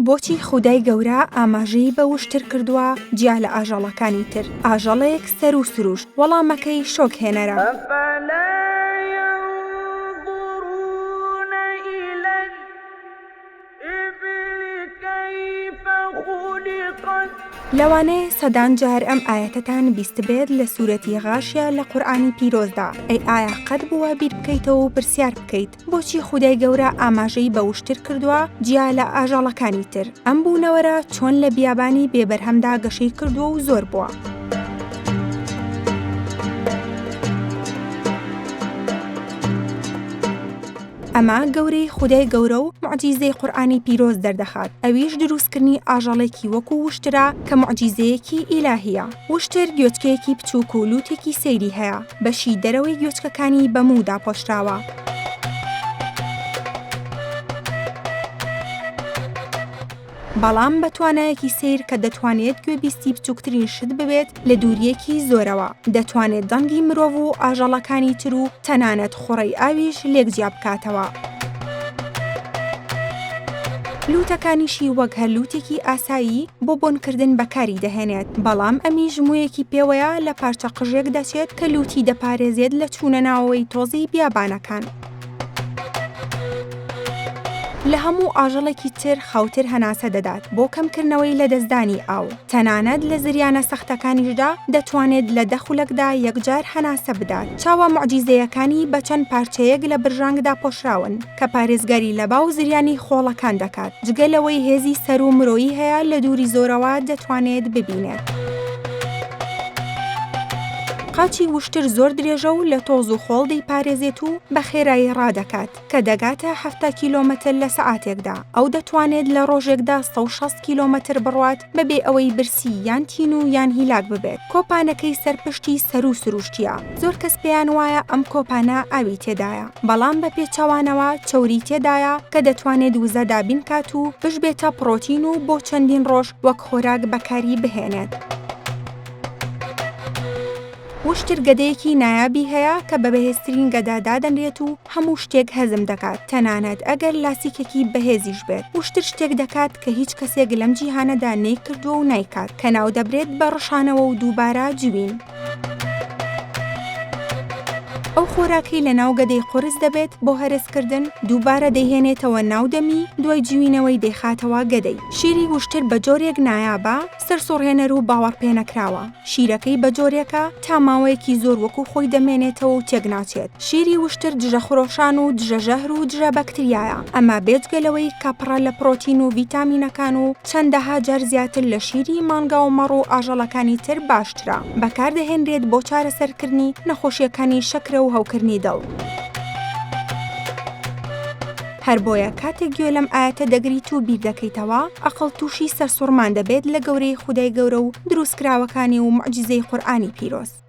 بۆچی خودای گەورە ئاماژەی بە وشتر کردووە جیا لە ئاژەڵەکانی تر؟ ئاژەڵێک سەروو سروشت؟ وەڵامەکەی شۆک هێنەرە. افلا ينظرون الى الابل كيف خلقت. لەوانەیە سەدان جار ئەم ئایەتەتان بیستبێت لە سورەتی غاشیە لە قورئانی پیرۆزدا، ئەی ئایا قەت بووە بیر بکەیتەوە و پرسیار بکەیت بۆچی خودای گەورە ئاماژەی بە وشتر کردووە جیا لە ئاژەڵەکانی تر؟ ئەم بوونەوەرە چۆن لە بیابانی بێ بەرهەمدا گەشەی کردووە و زۆر بووە؟ ئەمە گەورەی خودای گەورە و موعجیزەی قورئانی پیرۆز دەردەخات، ئەویش دروستکردنی ئاژەڵێکی وەکو وشترە کە موعجیزەیەکی ئیلاهییە. وشتر گوێچکەیەکی بچووک و لووتێکی سەیری هەیە، بەشی دەرەوەی گوێچکەکانی بە موو داپۆشراوە. بەڵام بە توانایەکی سەیر کە دەتوانێت گوێبیستی بچووکترین شت ببێت لە دوورییەکی زۆرەوە، دەتوانێت دەنگی مرۆڤ و ئاژەڵەکانی تر و تەنانەت خوڕەی ئاویش لێک جیا بکاتەوە. لووتەکانیشی وەک هەر لووتێکی ئاسایی بۆ بۆنکردن بەکاری دەهێنێت، بەڵام ئەمیش موویەکی پێوەیە لە پارچە قژێک دەچێت کە لووتی دەپارێزێت لە چوونە ناوەوەی تۆزی بیابانەکان. لە هەموو ئاژەڵێکی تر خاوتر هەناسە دەدات بۆ کەمکردنەوەی لەدەستدانی ئاو، تەنانەت لە زریانە سەختەکانیشدا دەتوانێت لە دە خولەکدا یەکجار هەناسە بدات. چاوە موعجیزەیەکانی بە چەند پارچەیەک لە برژانگ داپۆشراون کە پارێزگاری لە با و زریانی خۆڵەکان دەکات، جگە لەوەی هێزی سەروو مرۆیی هەیە لە دووری زۆرەوە دەتوانێت ببینێت. قاچی وشتر زۆر درێژە و لە تۆز و خۆڵ دەیپارێزێت و بە خێرایی ڕادەکات کە دەگاتە 70 کیلۆمەتر لە سەعاتێکدا. ئەو دەتوانێت لە ڕۆژێکدا 160 کیلۆمەتر بڕوات بەبێ ئەوەی برسی یان تینوو یان هیلاک ببێت. کۆپانەکەی سەر پشتی سەروو سروشتییە. زۆر کەس پێیان وایە ئەم کۆپانە ئاوی تێدایە، بەڵام بە پێچەوانەوە چەوری تێدایە کە دەتوانێت وزە دابین کات و بشبێتە پڕۆتین و بۆ چەندین ڕۆژ وەک خۆراک بەکاری بهێنێت. وشتر گەدەیەکی نایابی هەیە کە بە بەهێزترین گەدە دادەنرێت و هەموو شتێک هەزم دەکات، تەنانەت ئەگەر لاسیکێکی بەهێزیش بێت. وشتر شتێک دەکات کە هیچ کەسێک لەم جیهانەدا نەیکردووە و نایکات، کە ناودەبرێت بە ڕشانەوە و دووبارە جوین. ئەو خۆراکەی لە ناو گەدەی قورس دەبێت بۆ هەرسکردن، دووبارە دەیهێنێتەوە ناو دەمی، دوای جوینەوەی دەیخاتەوە گەدەی. شیری وشتر بە جۆرێک نایابە، سەرسوڕهێنەر و باوەڕپێنەکراوە. شیرەکەی بە جۆرێکە تا ماوەیەکی زۆر وەکو خۆی دەمێنێتەوە و تێکناچێت. شیری وشتر دژە خرۆشان و دژە ژەهر و دژە بەکتریایە، ئەمە بێجگە لەوەی کە پڕە لە پڕۆتین و ڤیتامینەکان و چەندەها جار زیاتر لە شیری مانگا و مەڕ و ئاژەڵەکانی تر باشترە، بەکاردەهێنرێت بۆ چارەسەرکردنی نەخۆشییەکانی شەکرە و هەوکردنی دڵ. هەر بۆیە کاتێک گوێ لەم ئایەتە دەگریت و بیر دەکەیتەوە، ئەقڵ تووشی سەرسوڕمان دەبێت لە گەورەیی خودای گەورە و دروستکراوەکانی و موعجیزەی قورئانی پیرۆز.